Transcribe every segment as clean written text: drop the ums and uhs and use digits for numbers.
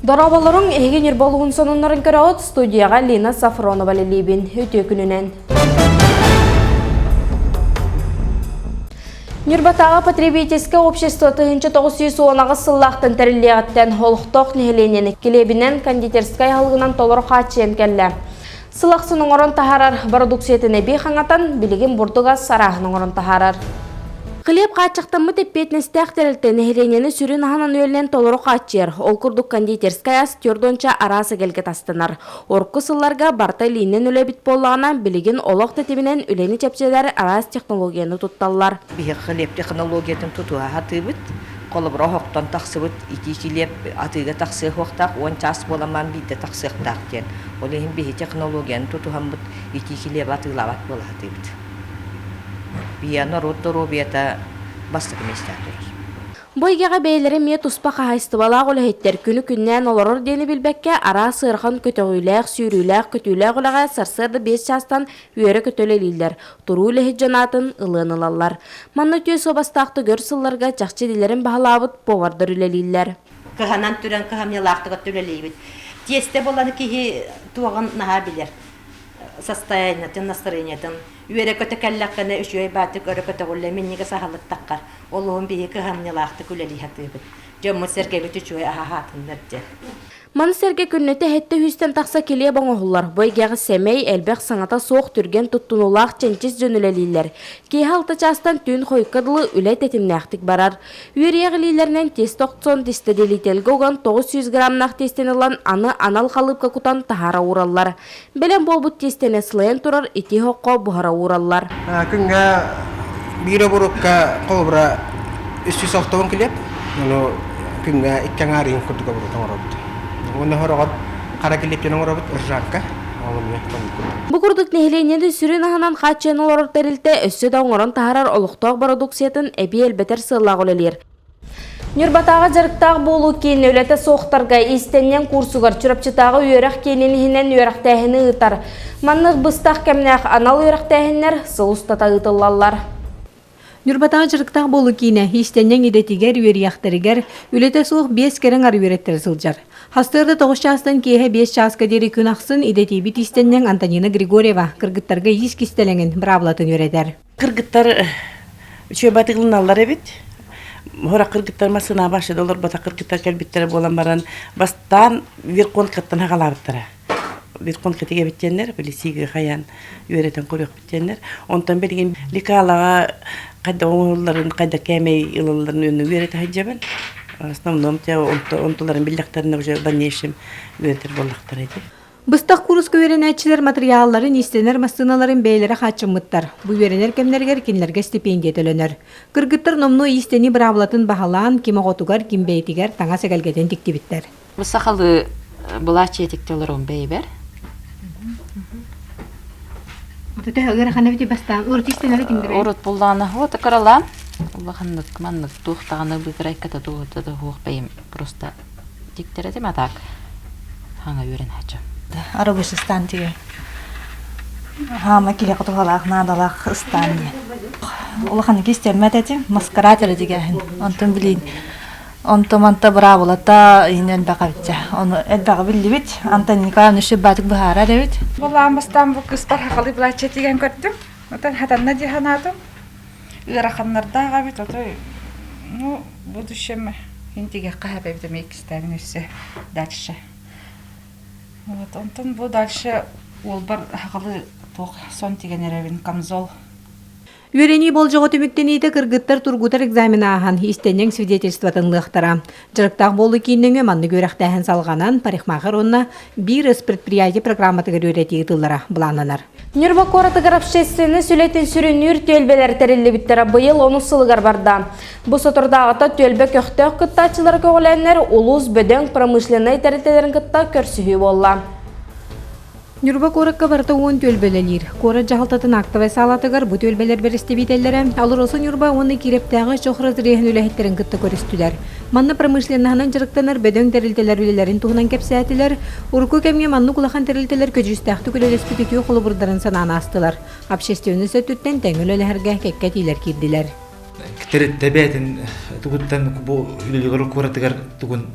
Дорооболоруҥ, эһиги Ньурба улууһун сонуннарын көрөҕүт, студияҕа Лина Сафронова үлэлиибин. Үтүө күнүнэн. Ньурбатааҕы потребительское общество 1918 сыллаахтан тэриллиэҕиттэн олохтоох нэһилиэнньэни килиэбинэн, кондитерскай аһылыгынан толору хааччыйан кэллэ. Сыл ахсын оҥорон таһаарар бородууксуйатын эбии хаҥатан, билигин бурдук ас арааһын оҥорон таһаарар. Хлеб хааччахтаммыт эппиэтинэстээх тэрилтэ нэһилиэнньэни сүрүн аһынан-үөлүнэн толору хааччыйар. Ол курдук кондитерскай ас түөрт араас эгэлгэ тастанар. Урукку сылларга барыта илиинэн үлэбит буоллаҕына, билигин олох тэтиминэн үлэни чэпчэтэр араас технологияны тутталлар. Биһиги хлеб технологиятын тутуһа сатыыбыт. Холобура, оһохтон тахсыбыт итии килиэп атыыга тахсыа суохтаах, уон чаас буолан баран биирдэ тахсыахтаах диэн. Ол иһин биһи технологияны тутуһаммыт итии килиэби атыылаабат буола сатыыбыт. Биһиэхэ норуот доруобуйата бастакы миэстэҕэ турар. Бу эйгэҕэ бэйэлэрэ эмиэ туспа хаһаайыстыбалаах үлэһиттэр күнү-күннээн олорор диэни билбэккэ, араас ыарахан көтөҕүүлээх, сүүрүүлээх-көтүүлээх үлэҕэ сарсыарда биэс чаастан үөрэ-көтө үлэлииллэр, туруу үлэһит дьон аатын ылыан ылаллар. Манна үтүө суобастаахтык өр сылларга чахчы идэлэрин баһылаабыт повардар үлэлииллэр. Кыһанан туран кыһамньылаахтык үлэлиибит. Тиэстэ буолан киһи туоҕун наһаа билэр. Состояниетын, настроениетын. Үөрэ-көтө кэллэххинэ үчүгэй баатык өрө көтөҕүллэ минньигэс аһылыктаххар. Олуһун биһи кыһамньылаахтык үлэлии сатыыбыт. Дьоммут-сэргэбит үчүгэй аһаһаатыннар диэн. Маны сэргэ күннэтэ сэттэ сүүстэн тахса килиэп оҥоһуллар. Бу эйгэҕэ сэмэй, элбэх саҥата суох, түргэн туттунуулаах чэнчис дьон үлэлииллэр. Киэһэ алта чаастан түүн хойукка дылы үлэ тэтимнээхтик барар. Үөрүйэх илиилэринэн тиэстэ охсон, тистэлиитэлгэ уган 900 граммнаах тиэстэни ылан, аны анал халыыпка кутан таһаара уураллар. Бэлэм буолбут тиэстэни сылайан турар итии оһоххо буһара уураллар. Күҥҥэ биир обурукка холобура 360 килиэп, ону күҥҥэ икки аҥаар иһин курдук обурут оҥоробут. Уонна сороҕор хара килиэптэн оҥоробут ржавка. Бу курдук нэһилиэнньэни сүрүн аһынан хааччыйан олорор тэрилтэ өссө да оҥорон таһаарар олохтоох бородууксуйатын эбии элбэтэр сыаллаах үлэлиир. Ньурбатааҕы дьарыктаах буолуу киинэ үлэтэ суохтарга иистэнньэҥ курсугар Чурапчытааҕы үөрэх киинин иһинэн үөрэхтээһини ыытар. Маннык быстах кэмнээх анал үөрэхтээһиннэр сыл устата ыытыллаллар. Ньурбатааҕы дьарыктаах буолуу киинэ иистэнньэҥ идэтигэр, үөрүйэхтэригэр үлэтэ суох биэс кэриҥ ар үөрэттэрэ сылдьар. Хастыарда тоҕус чаастан киэһэ биэс чааска диэри күн ахсын идэтийбит иистэнньэҥ Антонина Григорьева кыргыттарга иис кистэлэҥин, быраабылатын үөрэтэр. Кыргыттар үчүгэй батыыланаллар эбит. Сорох кыргыттар массыынаҕа башыда олорботох кыргыттар кэлбиттэрэ буолан баран, бастаан Верхонкаттан хаҕалаабыттара. Верхонка тигэбит диэннэр, били сииги хайаан үөрэтэн көрүөхпүт диэннэр. Онтон билигин лекалаҕа хайдах оҥоһулларын, хайдах кээмэй ылалларын үөрэтэ сылдьабын. В основном онтуларын биллэхтэринэ уже в дальнейшем үөрэтэр буоллахтара ити. Быстах кууруска үөрэнээччилэр матырыйаалларын, иистэнэр массыыналарын бэйэлэрэ хааччыммыттар. Бу үөрэнэр кэмнэригэр кинилэргэ стипендия төлөнөр. Кыргыттар номнуо иистэнии быраабылатын баһылаан, ким оҕотугар, ким бэйэтигэр таҥас эгэлгэтин тиктибиттэр. Бу сахалыы былааччыйа тикти олорон бэйэбэр. Урут буллаҕына вот кыралаан улаханнык маннык туох даҕаны быыкырайката туоһута да суох бэйэм просто тиктэр этим а так хаҥа үөрэнээччи. Арабыс ыстаан тигэ. Хаама киһиэхэ туһалаах наадалаах ыстаан диэн. Улахан кистэммэт этим, маскарад эрэ дьигээһин. Онтон билин онто-манта быраабылата иһин элбэх эбитчэ. Ону элбэҕи биллибит. Антон Николаевна Щербатик быһаарар эбит. Булаан бастаан бу кыспар хахалы былаачча тигэн көрдүм. Отон хатанна дии санаатым. Ыараханнардаах эбит, отой ну, в будущем интигиэххэ сөп эбит эмиэ иккистээн өссө дальше. Вот, онтон бу дальше уолбар хахалы туох сон тигэн эрэбин, камзол. Үөрэнии болдьоҕо түмүктэниитэ кыргыттар тургутар экзамен ааһан, иистэнньэҥ свидетельствотын ылыахтара. Дьарыктаах буолуу киин нөҥүө маннык үөрэхтээһин салҕанан, парикмахер уонна биир ыс предприятие программатыгар үөрэтии ыытыллара былааннанар. Ньурба куоратыгар общественность үлэтин сүрүннүүр түөлбэлэр тэриллибиттэрэ быйыл онус сылыгар барда. Бу соторутааҕыта түөлбэ көхтөөх кыттааччылары көҕүлээннэр улуус бөдөҥ промышленнай тэрилтэлэрин кытта көрсүһүү буолла. Ньурба куоракка барыта уон түөлбэлэлиир. Куорат дьаһалтатын актовай саалатыгар бу түөлбэлэр бэрэстэбиитэллэрэ АЛРОСА Ньурба уонна Киирэптээҕи чох разреһын үлэһиттэрин кытта көрүстүлэр. Манна промышленноһынан дьарыктанар бөдөҥ тэрилтэлэр үлэлэрин туһунан кэпсээтилэр, урукку кэмҥэ маннык улахан тэрилтэлэр көдьүүстээхтик үлэлэспит үтүө холобурдарын санаан аастылар. Общественность өттүттэн тэҥ үлэлэһэргэ кэккэ этиилэр киирдилэр. Тэрилтэ бэйэтин тугуттан бу үлэлиир куоратыгар тугун.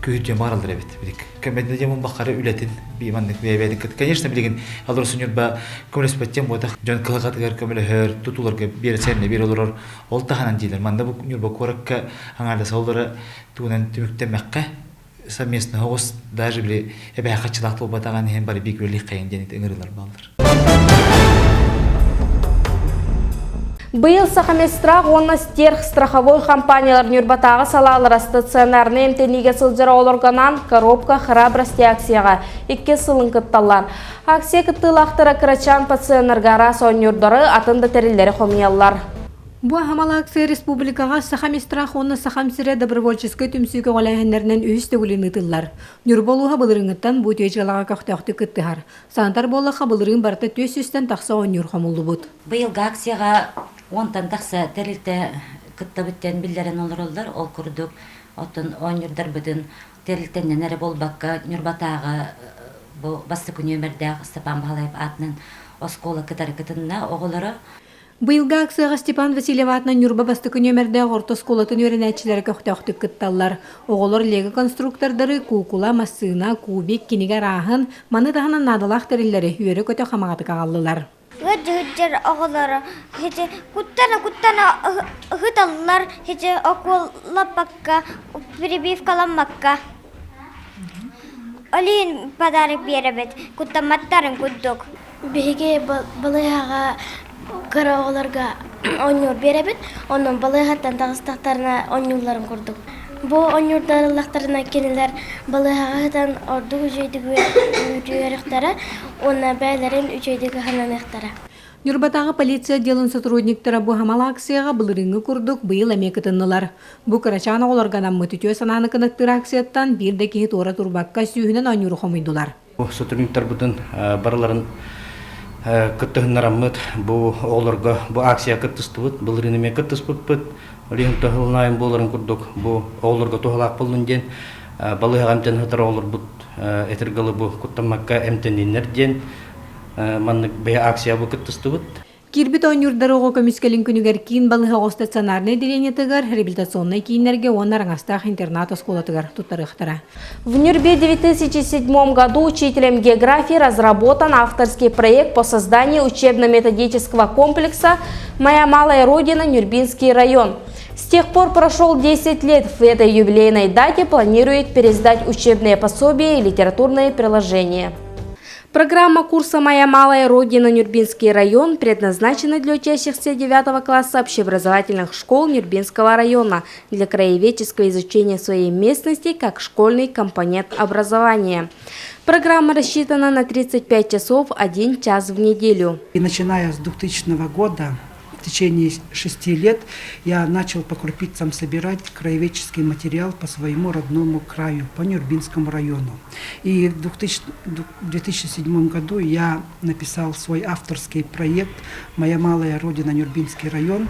Күүһүрдүөн баҕараллар эбит билик. Көмөтүнэ диэн бахары үлэтин маннык бэйэбэйдик кыт. Конечно, билигин Алроса Ньурба көмөлөспөт диэн буотах дьон кылахатыгар көмөлөһөр, тутууларга биэр сэрнэ биэр олорор. Ол таһынан диилэр. Манна бу Ньурба куоракка аҥаардас олоро тугунан түмүктэммэххэ совместно оҕус даже били эбэһэ хаччылаах туолбатаҕын иһин бары биир күөллэх диэн ыҥырыылар бааллар. Быйыл Сахамедстрах уонна Стерх страховой компаниялар Ньурбатааҕы салаалара стационарнай эмтэниигэ сылдьар оҕолорго «Коробка храбрости» акцияҕа иккис сылын кытталлар. Акция кыттыылаахтара кырачаан пациеннарга араас оонньуурдары, атын да тэриллэри хомуйаллар. Бу аһымал акция республикаҕа Сахаместрах уонна Сахам сирэ добровольческай түмсүү көҕүлээһиннэринэн үһүс төгүлүн ыытыллар. Ньурба улууһа былырыыҥҥыттан бу үтүө дьыалаҕа көхтөөхтүк кыттыһар. Санатар буоллахха, былырыын барыта 400-тэн тахса оонньуур хомуллубут. Быйылгы акцияҕа уонтан тахса тэрилтэ кыттабыт диэн биллэрэн олороллор. Ол курдук, оттон оонньуурдарбытын тэрилтэннэн эрэ буолбакка, Ньурбатааҕы бу бастакы нүөмэрдээх Степан Баһылаев аатынан оскуола кытары кытынна оҕолоро. Быйылгы акцияҕа Степан Васильев аатынан Ньурба бастакы нүөмэрдээх орто оскуолатын үөрэнээччилэрэ көхтөөхтүк кытталлар. Оҕолор лего-конструктордары, куукула, массыына, кубик, кинигэ арааһын, маны таһынан наадалаах тэриллэри үөрэ-көтө хамаҕатык аҕаллылар. Ыалдьыһыттар оҕолоро куттана-куттана ыһыталлар, окуоллаппакка, прививкаламмакка. Ол иһин подарок биэрэбит, куттамматтарын курдук. Биһиги балыыһаҕа кыра оҕолорго оонньуур биэрэбит, онон балыыһаттан таҕыстахтарына оонньуулларын курдук. Бу оонньуурдар ыллахтарына кинилэр балыыһаҕа сытан ордук үчүгэйдик үөрүөхтэрэ уонна бэйэлэрин үчүгэйдик аһананыахтара. Ньурбатааҕы полиция отделын сотрудниктара бу хамал акцияҕа былырыыҥҥы курдук быйыл эмиэ кытыннылар. Бу кырачаан оҕолорго анаммыт үтүө санааны кынаттыыр акцияттан биир да киһи туора турбакка сүүһүнэн оонньууру хомуйдулар. Сотрудниктарбытын барыларын кыттыһыннараммыт бу оҕолорго бу акция кыттыстыбыт, былырыын эмиэ кыттыспыппыт. Ол иһин туһалаайын буоларын курдук бу оҕолорго туһалаах буоллун диэн балыыһаҕа эмтэн сытар оҕолорбут этиргалы бу куттаммакка эмтэнниннэр диэн маннык бэйэ акция бу кыттыстыбыт. Киирбит оонньуурдары оҕо көмүскэлин күнүгэр киин балыыһа оҕо стационарнай отделениетыгар, реабилитационнай кииннэргэ уонна Араҥастаах интернат оскуолатыгар туттарыахтара. В Нюрбе в 2007 году учителем географии разработан авторский проект по созданию учебно-методического комплекса «Моя малая родина. Нюрбинский район». С тех пор прошел 10 лет. В этой юбилейной дате планирует переиздать учебные пособия и литературные приложения. Программа курса «Моя малая родина. Нюрбинский район» предназначена для учащихся 9 класса общеобразовательных школ Нюрбинского района для краеведческого изучения своей местности как школьный компонент образования. Программа рассчитана на 35 часов, 1 час в неделю. И начиная с 2000 года в течение 6 лет я начал по крупицам собирать краеведческий материал по своему родному краю, по Нюрбинскому району. И в 2007 году я написал свой авторский проект «Моя малая родина Нюрбинский район»,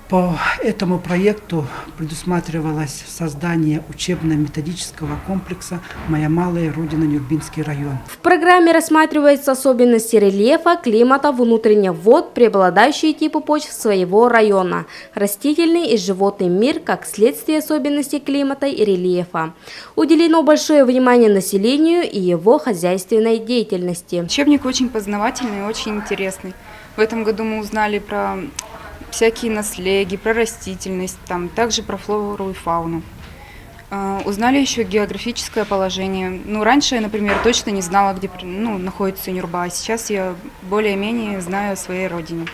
по этому проекту предусматривалось создание учебно-методического комплекса «Моя малая родина Нюрбинский район». В программе рассматриваются особенности рельефа, климата, внутренних вод, преобладающие типы почв своего района, растительный и животный мир как следствие особенностей климата и рельефа. Уделено большое внимание населению и его хозяйственной деятельности. Учебник очень познавательный и очень интересный. В этом году мы узнали про всякие наслеги, про растительность, там, также про флору и фауну. Узнали еще географическое положение. Ну, раньше я, например, точно не знала, где ну, находится Нюрба, а сейчас я более-менее знаю о своей родине.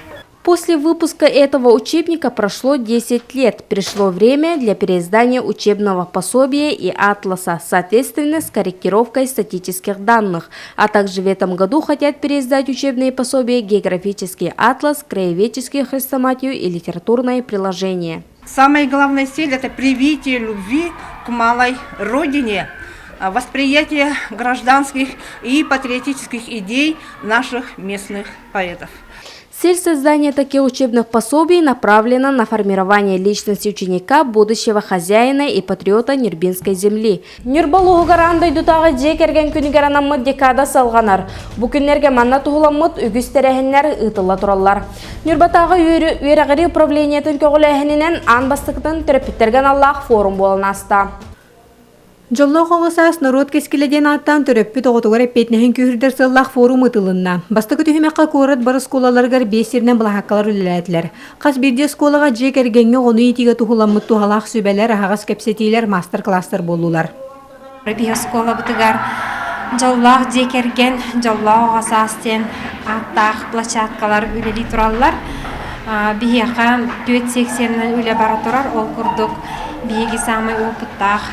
После выпуска этого учебника прошло 10 лет. Пришло время для переиздания учебного пособия и атласа, соответственно, с корректировкой статических данных. А также в этом году хотят переиздать учебные пособия географический атлас, краеведческий хрестоматию и литературное приложение. Самая главная цель – это привитие любви к малой родине, восприятие гражданских и патриотических идей наших местных поэтов. Цель создания таких учебных пособий направлена на формирование личности ученика, будущего хозяина и патриота Нюрбинской земли. Ньурба улууһугар аан дойдутааҕы дьиэ кэргэн күнүгэр анаммыт декада салҕанар. Бу күннэргэ манна туһуламмыт үгүс тэрээһиннэр ыытылла тураллар. Ньурбатааҕы үөрэҕирии управлениетын көҕүлээһининэн аан бастакытын төрөппүттэргэ аналлаах форум буолан ааста. Дьоллоох оҕо саас норуот кэскилэ диэн ааттаан төрөппүт оҕотугар эппиэтинэһин күүһүрдэр сыаллаах форум ыытылынна. Бастакы түһүмэххэ куорат бары оскуолаларыгар биэс сиринэн былаһааккалар үлэлээтилэр. Хас биирдии оскуолаҕа дьиэ кэргэҥҥэ оҕону иитиигэ туһуламмыт туһалаах сүбэлэр, аһаҕас кэпсэтиилэр, маастар-кылаастар буоллулар. Биһи оскуолабытыгар дьоллоох дьиэ кэргэн, дьоллоох оҕо саас диэн ааттаах площадкалар үлэлии тураллар. Биһиэхэ түөрт секциянан үлэ бара турар. Ол курдук биһиги саамай опыттаах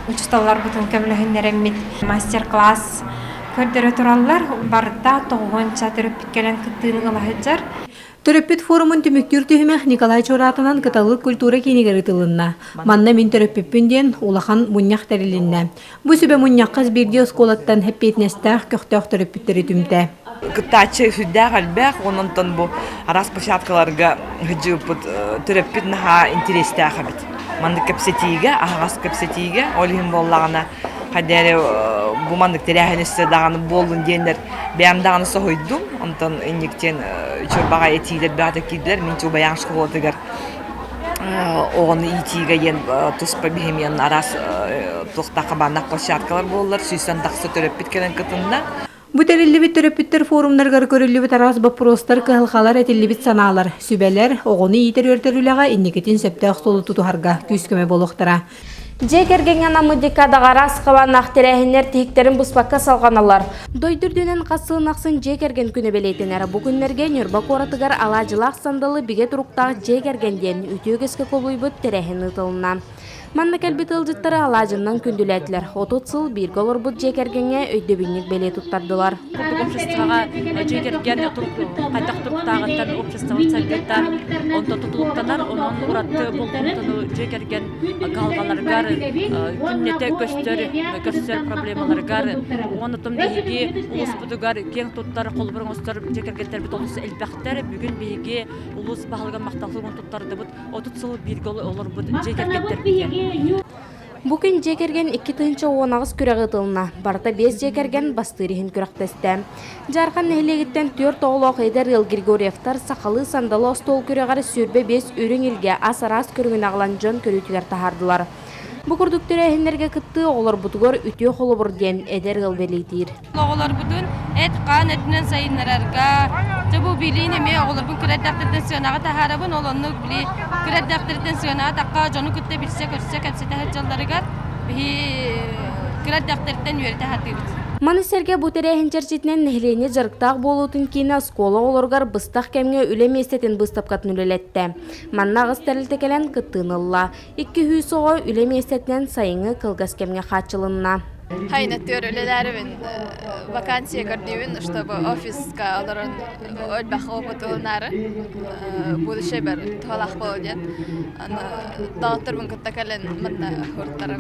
учууталларбытын көмөлөһүннэрэммит мастер-класс көрдөрө тураллар. Барыта тоҕуһуонча төрөппүт кэлэн кыттыыны ыла сылдьар. Төрөппүт форумун түмүктүүр түһүмэх Николай Чураатынан Кыталык культура киинигэр ыытылынна. Манна мин төрөппүппүн диэн улахан мунньах тэрилиннэ. Бу сүбэ мунньахха биирдии оскуолаттан эппиэтинэстээх көхтөөх төрөппүттэри түмтэ. Кыттааччы сүрдээх элбэх, онон бу араас площадкаларга сылдьыбыппыт төрөппүт наһаа интэриэстээх эбит. Маннык кэпсэтиигэ, аһаҕас кэпсэтиигэ, ол иһин буоллаҕына хайда эрэ бу маннык тэрээһин өссө даҕаны буоллун диэннэр бэйэм даҕаны соһуйдум. Онтон инниктэн чурбаҕа этиилэр бөҕөтө киирдилэр. Мин Чубайаан школатыгар оҕону иитиигэ диэн туспа биһимиэн араас туохтаах хабааннаах площадкалар буоллар сүүстэн тахса төрөппүт кэлэн кытынна. Бу тэриллибит төрөппүттэр форумнарыгар көрүллүбүт араас боппуруостар, кыһалҕалар, этиллибит санаалар, сүбэлэр, оҕону иитэр-үөрэтэр үлэҕэ инникитин сөптөөх суолу тутуһарга күүс-көмө буолуохтара. Дьиэ кэргэҥҥэ анаммыт декадаҕа араас хабааннаах тэрээһиннэр тиһиктэрин быспакка салҕаналлар. Дойду үрдүнэн хас сылын ахсын дьиэ кэргэн күнэ бэлиэтэнэр. Бу күннэргэ Ньурба куоратыгар алаадьылаах сандалы бигэ туруктаах дьиэ кэргэн диэн үтүө үгэскэ кубулуйбут тэрээһин ыытылынна. Манна кэлбит ыалдьыттары алаадьыннан күндүлээтилэр. 30 сыл бииргэ олорбут дьиэ кэргэҥҥэ өйдөбүнньүк бэлиэ туттардылар. Курдук обществоҕа дьиэ кэргэн хайдах туруктааҕыттан обществобыт сайдыыта онтон тутулуктанар. Онон ураты болҕомтону дьиэ кэргэн кыһалҕаларыгар, күннэтэ көстөр, көрсөр проблемаларыгар, уонна биһиги улууспутугар киэҥ туттар, холобур оҥостор дьиэ кэргэттэрбит олус элбэхтэр. Бүгүн биһиги улуус баһылыгын махтал суругун туттардыбыт. 30 сыл бииргэ олорбут дьиэ кэргэттэрбитигэр. Бу күн дьиэ кэргэн 2018 күрэҕи ытылынна. Барыта биэс дьиэ кэргэн бастыыр иһин күрэхтэстэ. Дьаархан нэһилиэгиттэн түөрт оҕолоох эдэр ыал Григорьевтар сахалыы сандалы остуол күрэҕэр 25 үрүҥ илгэ ас араас көрүҥүн аҕалан дьон көрүүтүгэр таһаардылар. Бу курдук тэрээһиннэргэ кыттыы оҕолорбутугар үтүө холобур диэн эдэр ыал бэлиэтиир. Оҕолорбутун эт-хаан өттүнэн сайыннарарга, дьэ бу билиин эмиэ оҕолорбун кыра эрдэхтэриттэн сыанаҕа таһаарабын, ол оннук били кыра эрдэхтэриттэн сыанаҕа тахха дьону кытта билсэ-көрсө кэпсэтэ сылдьалларыгар биһи кыра эрдэхтэриттэн үөрэтэ сатыыбыт. Маны сэргэ бу тэрээһин чэрчитинэн нэһилиэнньэ дьарыктаах буолуутун киинэ оскуола оҕолоругар быстах кэмҥэ үлэ миэстэтин быыстапкатын үлэлэттэ. Манна аҕыс тэрилтэ кэлэн кыттыыны ылла. 200 оҕо үлэ миэстэтинэн сайыҥҥы кылгас кэмҥэ хааччылынна. Хайнаттыгар үлэлээрибин вакансия көрдүүбүн, чтобы офиска олорон элбэх опыт ылынаары будущее туһалаах буолуо диэн. Аны доҕотторбун кытта кэлэн манна хуртара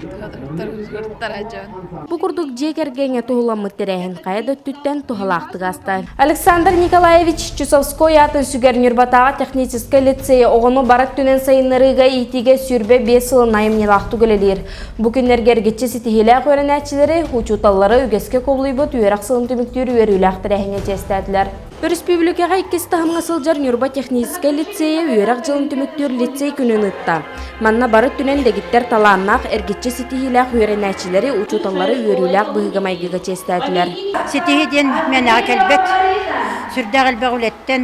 дьон. Бу курдук дьиэ кэргэҥҥэ туһуламмыт тэрээһин хайа да өттүттэн туһалаахтык ааста. Александр Николаевич Чусовской аатын сүгэр Ньурбатааҕы техническэй лицей оҕону бары өттүнэн сайыннарыыга иитиигэ 25 сылын айымньылаахтык үлэлиир. Бу күннэргэ эргиччи ситиһиилээх үөрэнээччилэри, учууталлары үгэскэ кубулуйбут үөрэх сылын түмүктүүр үөрүүлээх тэрээһиҥҥэ чиэстээтилэр. Өрөспүүбүлүкэҕэ иккис таһымҥа сылдьар Ньурба техническэй лицейэ үөрэх дьылын түмүктүүр лицей күнүн ыытта. Манна бары өттүнэн дэгиттэр талааннаах, эргиччи ситиһиилээх үөрэнээччилэри, учууталлары үөрүүлээх быһыыга-майгыга чиэстээтилэр. Ситиһии диэн мээнэҕэ кэлбэт. Сүрдээх элбэх үлэттэн,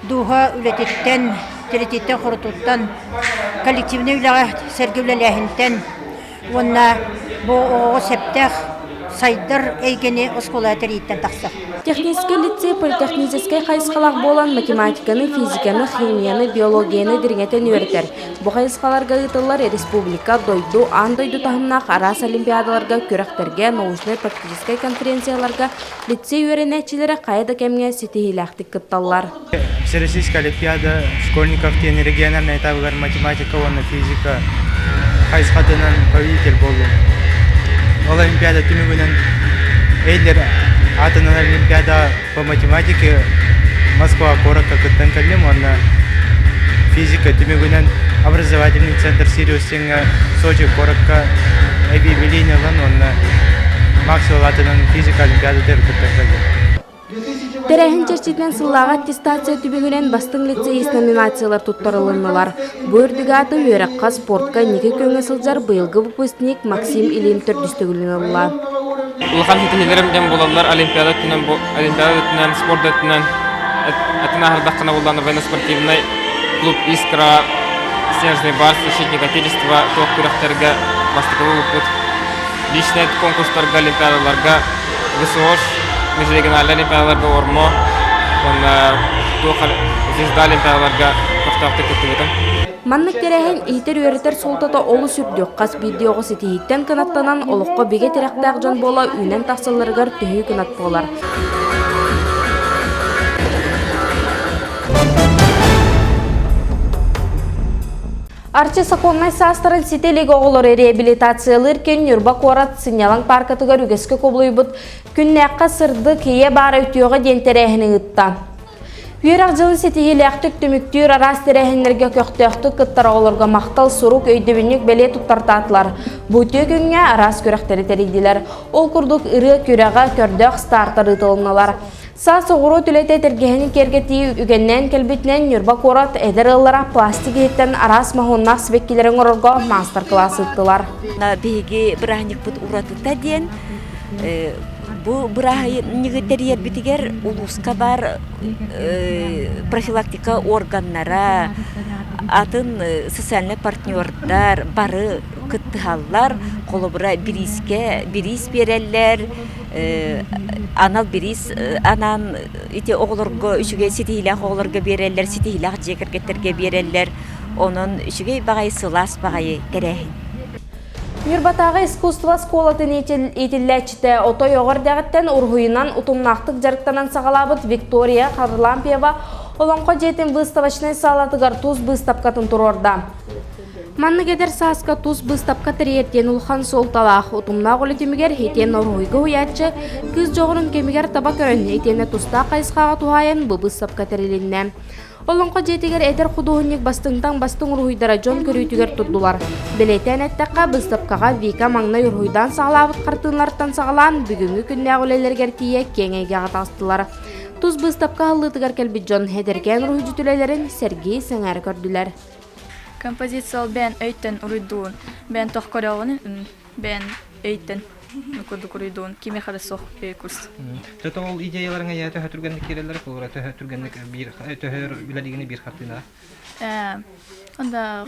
дууһа үлэтиттэн, тиритииттэн-хорутууттан, коллективнай үлэҕэ сэргэ үлэлээһинтэн уонна бу оҕоҕо сөптөөх сайдар эйгэни оскуола тэрийииттэн тахсар. Техническэй лицей политехническэй хайысхалаах буолан математиканы, физиканы, химияны, биологияны дириҥэтэн үөрэтэр. Бу хайысхаларга ыытыллар республика, дойду, аан дойду таһымнаах араас олимпиадаларга, күрэхтэргэ, научнай-практическай конференцияларга Лицей үөрэнээччилэрэ хайа да кэмҥэ ситиһиилээхтик кытталлар. Всероссийская олимпиада школьников диэн региональнай этабыгар математика уонна физика хайысхатынан победитель буоллум. Ол олимпиада түмүгүнэн Эйлер аатынан олимпиада по математике Москва куоракка кыттан кэллим уонна физика түмүгүнэн образовательный центр Сириус диэҥҥэ Сочи куоракка эбии билиини ылан уонна Максвелл аатынан физика олимпиадатыгар кыттан кэллим. Тэрээһин чэрчитинэн сыллааҕы аттестация түмүгүнэн бастыҥ лицеист номинациялар туттарылыннылар. Бу үрдүк ааты үөрэххэ, спортка инники күөҥҥэ сылдьар быйылгы выпускник Максим Ильин төрдүс төгүлүн ылла. Улахан ситиһиилэрим диэн буолаллар Олимпиада өттүнэн, Олимпиада өттүнэн, спорт өттүнэн атын аһардаххына буоллаҕына военно-спортивнай клуб «Искра», «Снежный барс», «Защитник Отечества» туох күрэхтэргэ бастакы буолбуппут. Личнэй конкурстарга, олимпиадаларга ВСОШ, межрегиональнай олимпиадаларга ОРМО уонна туох звезда олимпиадаларга көхтөөхтүк кыттыбытым. Маннык тэрээһин иитэр-үөрэтэр суолтата олус үрдүк, хас биирдии оҕо ситиһииттэн кынаттанан, олоххо бигэ тирэхтээх дьон буола үүнэн тахсалларыгар төһүү кынат буолар. Арчы сокуоннай саастарын ситэ илик оҕолору реабилитациялыыр киин Ньурба куорат сынньалаҥ пааркатыгар үгэскэ кубулуйбут Күннээххэ сырдык, ийэ баара үтүөҕэ диэн тэрээһини ыытта. Үөрэх дьылын ситиһиилээхтик түмүктүүр араас тэрээһиннэргэ көхтөөхтүк кыттар оҕолорго махтал сурук, өйдөбүнньүк бэлиэ туттартаатылар. Бу үтүө күҥҥэ араас күрэхтэри тэрийдилэр. Ол курдук ырыа күрэҕэ, көрдөөх стартар ыытылыннылар. Саас оҕуруот үлэтэ тэлгэһэни киэргэтии үгэннээн кэлбитинэн Ньурба куорат эдэр ыаллара пластик иһиттэн араас моһуоннаах сибэккилэри оҥорорго маастар-кылаас ыыттылар. Биһиги бырааһынньыкпыт уратыта диэн бу бырааһынньыгы тэрийэрбитигэр улууска баар профилактика органнара, атын социальнай партнердар бары кыттыһаллар. Холобура, бириискэ бириис биэрэллэр, анал бириис анаан ити оҕолорго үчүгэй ситиһиилээх оҕолорго биэрэллэр, ситиһиилээх дьиэ кэргэттэргэ биэрэллэр. Онон үчүгэй баҕайы, сылаас баҕайы тэрээһин. Ньурбатааҕы искусство оскуолатын иитиллээччитэ отой оҕо эрдэҕиттэн уруһуйунан утумнаахтык дьарыктанан саҕалаабыт Виктория Харлампьева Олоҥхо дьиэтин выставочнай саалатыгар тус быыстапкатын туруорда. Маннык эдэр сааска тус быыстапка тэрийэр диэн улахан суолталаах, утумнаах үлэ түмүгэр итиэннэ уруһуйга уһуйааччы кыыс дьоҕурун кэмигэр таба көрөн, итиэннэ тустаах хайысхаҕа туһаайан бу быыстапка тэрилиннэ. Олоҥхо дьиэтигэр эдэр худуоһунньук бастыҥтан бастыҥ уруһуйдара дьон көрүүтүгэр турдулар. Бэлиэтээн эттэххэ, быыстапкаҕа Вика маҥнай уруһуйдаан саҕалаабыт хартыыналартан саҕалаан бүгүҥҥү күннээҕи үлэлэригэр тиийэ киэҥ эйгэҕэ таҕыстылар. Тус быыстапка аһыллыытыгар кэлбит дьон эдэркээн уруһуйдьут үлэлэрин сэргии сэҥээрэ көрдүлэр. Композиция бэйэн өйтөн уруйдуун, бэйэн тох көрөҕүн, бэйэн өйтөн курдук уруйдуун, кимиэхэ да суох курс. Төтө ол идеяларыҥ эйээ төһө түргэнник киирэллэр, холобура төһө түргэнник биир төһө үлэлиигини биир хартыынаҕа? Онда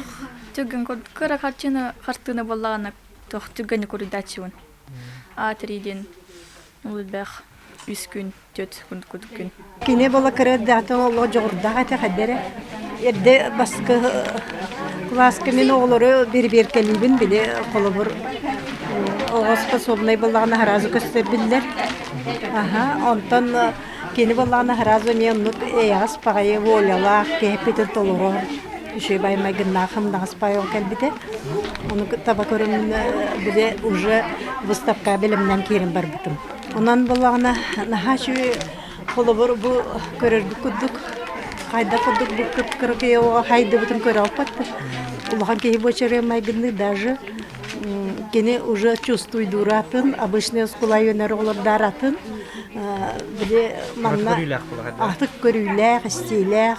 түргэн кыра хартыына хартыына буоллаҕына туох түргэнник уруйдааччыбын. А диэн улбэх үс күн түөрт күн. Кини буола кыра эрдэҕиттэн олох дьоҕурдаах этэ хайда эрэ. Эрдэ бастакы кылааска мин оҕолору бирибиэркэлиибин били холобур оҕо способнай буоллаҕына сразу көстөр биллэр. Аха онтон кини буоллаҕына сразу эмиэ оннук эйэҕэс баҕайы волялаах киһиппитин толорор үчүгэй баай майгыннаах ымдаҕас баай ол кэлбитэ. Ону таба көрөн били уже выставка бэлэмнээн киирэн барбытым. Онон буоллаҕына наһаа үчүгэй холобур бу көрөрбүт курдук хайдах курдук бу кып-кыракый оҕо хайдыбытын көрө алпаттар. Улахан киһи буочарыа майгынныы даже кини уже чувствуйдуур атын, обычный оскуола үөнэр оҕолордоор атын. Били манна атык көрүүлээх, истиилээх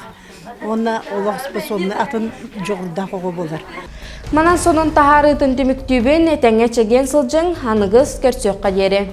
уонна олох способный атын дьоҕурдаах оҕо буолар. Манан сонун таһаарыытын түмүктүүбүн, этэҥҥэ чэгиэн сылдьыҥ, аныгыс көрсүөххэ диэри.